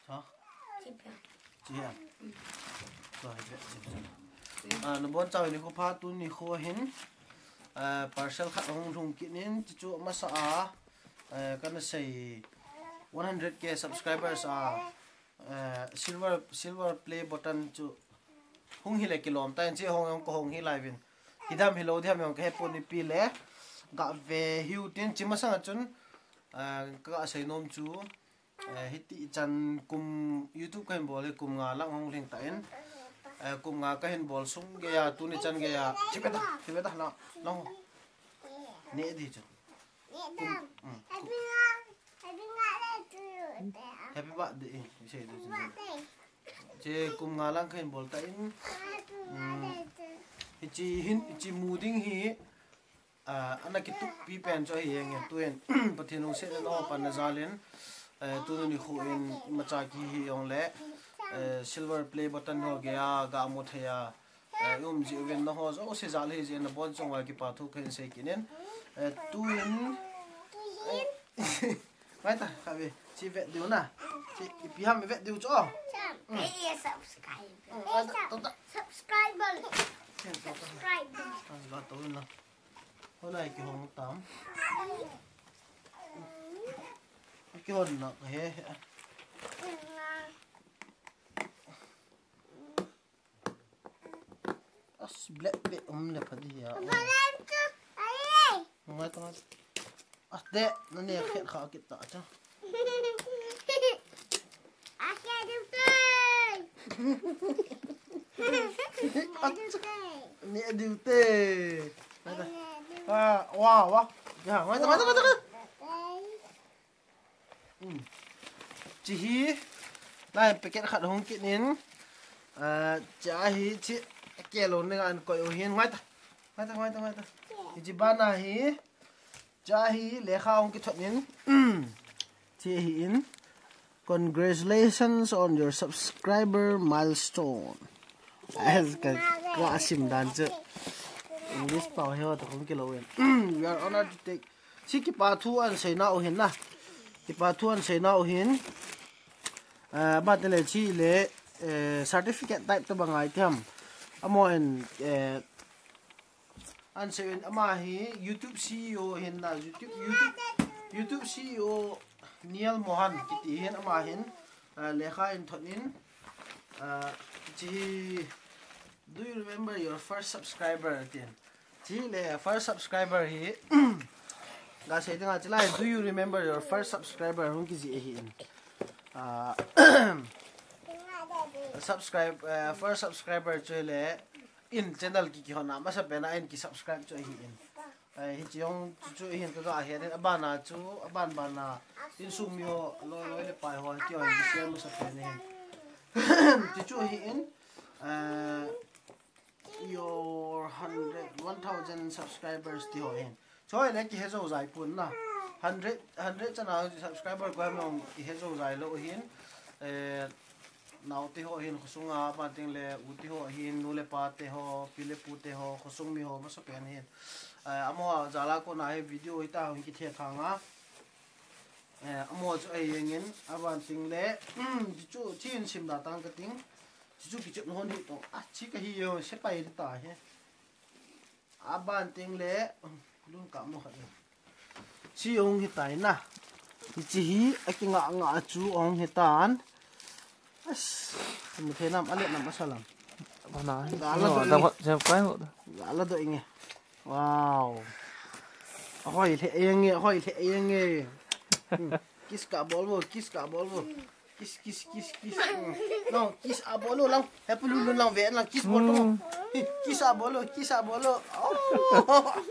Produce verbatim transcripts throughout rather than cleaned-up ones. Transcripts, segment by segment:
Ha? Chia. Tua hi ve. Ah, nabonchauvin nikho pha, tuni nikho hin, ah, parcel khat hung lhung kit in, chuchu masa a, ah, kana sei one hundred K subscribers a, ah, silver, silver play button chu hung hile kilom tan, chi hung hung ko hung hi lai vin. Hidam hilou diham jong kahepon, ipi le gave hiu tin, chi masanga chun, ah, kaga sei nom chu, eh, hiti chan kum YouTube kahin bol hi kum nga lang hung lhing tan. Eh, kum nga kahin bol sung geiya, tuni chan geiya. Chi ve ta, chi ve ta, la, la. Ne di chu. Kum, mm, kum. Happy birthday, eh, isei di chu. Chi kum nga lang kahin bol tan. Mm. Hichi hin, hichi mu ding hi, ah, ana kitup pi pen chu ahi jeng e. Tuin Pathen lungsetna ho panna jal in, eh, tuni nikho in imacha kihi jongle, eh, silver play button ho geiya gamu thei a, eh, um ji uvin, naho jouse jal hijeh in nabonchauva kipathu kahin sei kit in. Eh, tuin, eh, ngai ta, kave, chi ve diu na. Chi, ipi ham ve diu chu. Mm. Eh, subscribe. Mm, ai ta, ta, ta. Subscriber. Chen ta, ta. Subscriber. Subscribe to na. Hola, kihong tam. Kihon na he. As black pe um le pha di ya. Ngai ta ngai. As de, na ne khet kha kit ta cha. Ni a diu te. Ngai ta. Ah, wa, wa. Ya, ngai ta, ngai ta, ngai ta. Hmm. Chi hi, lai packet khat hung kit in, ah, cha hi chi, kelo ne an koi u hin, ngai ta, ngai ta, ngai ta, ngai ta. Hi chi bana hi, cha hi, lekha hung kithot in, chi hi in, congratulations on your subscriber milestone. As ka, ka sim dan chu. English pao hi ho ta hung kilo in. We are honored to take Chi kipathu ahin seina u hin na. Kipathu ahin seina u hin. Eh, ama tile chi le, eh, certificate type to bang ahi ti ham. Amaho in, eh, ahin sei in ama hi YouTube C E O hin na. YouTube, YouTube, YouTube C E O Neil Mohan kiti hin ama hin, eh, lekha ahin thot in, eh, chi Do you remember your first subscriber? Tin. Chi le first subscriber hi. Ga sei dinga chi lai, do you remember your first subscriber? Hung kiji ahi in. Ah, subscribe, eh, first subscriber chu le in channel ki kihona masa pena in ki subscribe chu ahi in. Eh, hichi jong chu, chu hin ka ga ahi in, abana chu, aban bana insung mi ho, loi loi le pai ho, ti ho, hi share masa pena hin. Ti chu ahi in, eh, your hundred, one thousand subscribers ti ho hin. Choi le kihe jou jai pon na. Hundred, hundred chana subscriber ko ham jong kihe jou jai lou hin. Eh, nao te ho hin khosunga, aban teng le u te ho hin, nu le pa te ho, pi le pu te ho, khosung mi ho, masa pen hin. Eh, amaho jal a kona hi video hita hung kithe thang a. Eh, amaho chu ahi jeng in, aban teng le, um, chu chu, chin sim da tang ka ting. Chu chu kichep na hon hi to. A, chi ka hi jo, sepai ta he. Aban teng le, um, lun ka mo kha le. Chi hung hi tai na. Hichi hi, a kinga nga chu hung hi tan. As, mu the nam, a le nam a sa lam. Bana, Ga la no, do da inge. Ba, jam kai ngo da. Ga la do inge. Wow. Ahoi le eng e, ahoi le eng e. Hmm. Kiss ka bol bo, kiss ka bol bo. Kiss, kiss, kiss, kiss. Hmm. No, kiss a bol lo lang. He pu lu lu lang ve lang, kiss bol lo. Hmm. Hi, kiss a bol lo, kiss a bol lo. Oh.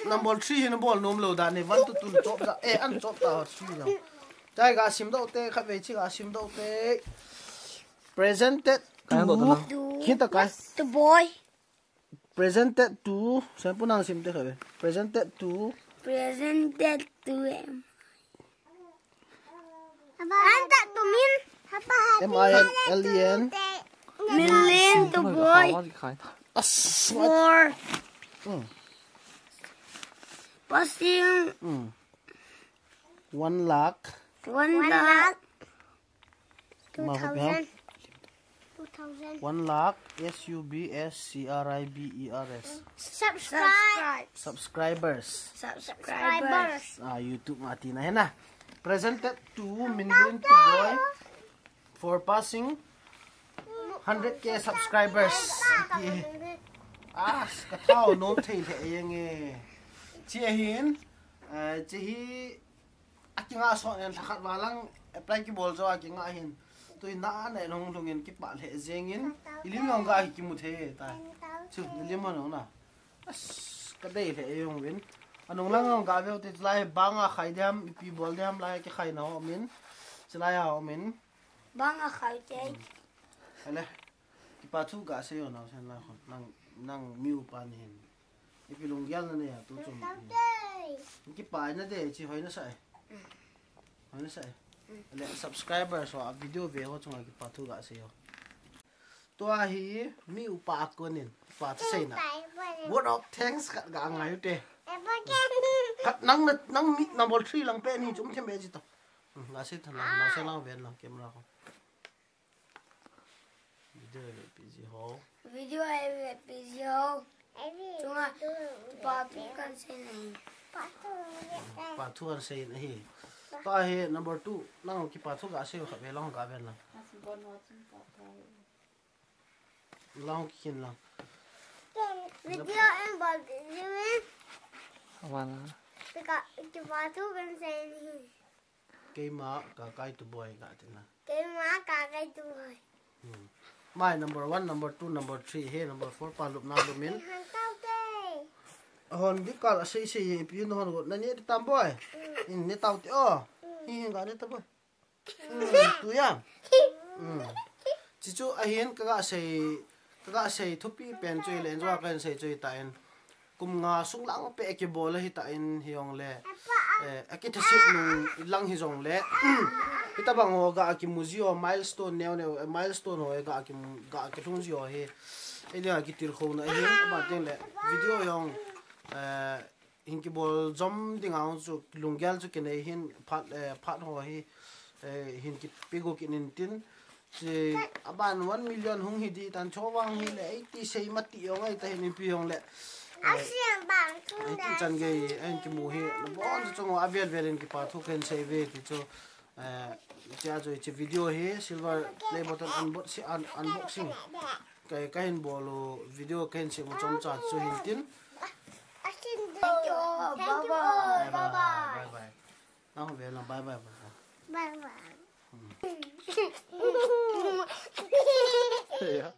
Number three hi na bol nom lo da ni. One to two chop da. Eh, an chop da three na. Chai ga sim do te, kha ve chi ga sim do te. Presented to. Kai do na. Hin ta kai. The boy. Presented to, Sempu nang sim te kha ve. Presented to. Presented to him. Presented to me. M I L L E N. Million to boy. As. For. Mm. Passing. Mm. One lakh. One lakh. Two thousand. Two thousand. One lakh, S U B S C R I B E R S. Subscribe. Subscribers. Subscribers. Ah, YouTube ma tina hena. Presented to Minlun Tuboy for passing hundred K subscribers. Ah, ka thao nom thei le yeng e. Chi ahin, ah, chi hi Akinga son en lhakhat valang apply kibol jo akinga hin. Tuina na en hung lungin kipah lheh jengin. Ilim jong ga hi kimu thei ta. Chu, ilim hon na. As, ka dei lheh jong vin. Anung lang jong ga veu te lai banga khai diam, ipi bol diam lai kikhai na ho min. Chilai a ho min. Banga khai te. Ale. Kipa thu ga sei o nau sen la khon. Nang, nang mi upa ni hin. Ipi lunggel na nei a tu chun. Kipa na de chi hoi na sa e. Hoi na sa e. Le subscriber so a video ve ho chunga kipa thu ga sei o. Tua hi mi upa a konin kipa thu sei na. Word of thanks khat ga ngai u te. Khat nang na, nang mi number three lang pe ni chum them be ji to. Hmm, ga sei than lang, ga sei lang ven lang camera ko. Video e ve pi ji ho. Video e ve pi ji ho. Chunga, pa pi kan sei na hi. Pa thu kan sei na hi. Pa hi number two. Nang kipa thu ga sei kha ve lang ga ve lang. Lang kin lang. Video en bol video en. Wala. Tika, kipa thu kan sei na hi. Keima Kakai Tuboy ka tina. Keima Kakai Tuboy. Hmm. Mai number one, number two, number three, he number four pa lup na lumin. Hon dikal a sei sei ye pi no hon go na ni tam boy. In ni tau ti o. Hi hi ga ni tam boy. Hmm, tu ya. Hmm. Chichu ahin ka ga sei, ka ga sei thupi pen chu le jo ka sei chu ta in. Kum nga sung lang pe kibol hi ta in hi jong le. Eh, a kithasit nung lang hi jong le. Hita bang ho ga kimu ji ho milestone neo neo, eh, milestone ho ga kimu, ga kilhung ji ho hi. Ei dia kitil khona hi, ba teng le. Video jong, eh, hin kibol jom ding a chu lunggel chu kinei hin phat, eh, phat ho hi, eh, hin kipe go kinin tin. Chi aban one million hung hi di tan cho vang hi le, ei ti sei ma ti jong ei ta hin ipi jong le. Eh, ei ti chan gei, ei kimu hi, na bon chu chong a vel vel in kipa thu ken sei ve ti chu, eh, chia chu chi video hi, silver play button unbox-, un-, unboxing. Kai, ka hin bol u video ka hin sei mu chom cha chu hin tin. Thank you. Thank you. Bye bye. Bye bye. Bye bye. Nang ve lang bye bye bye. Bye bye. Hmm. Yeah.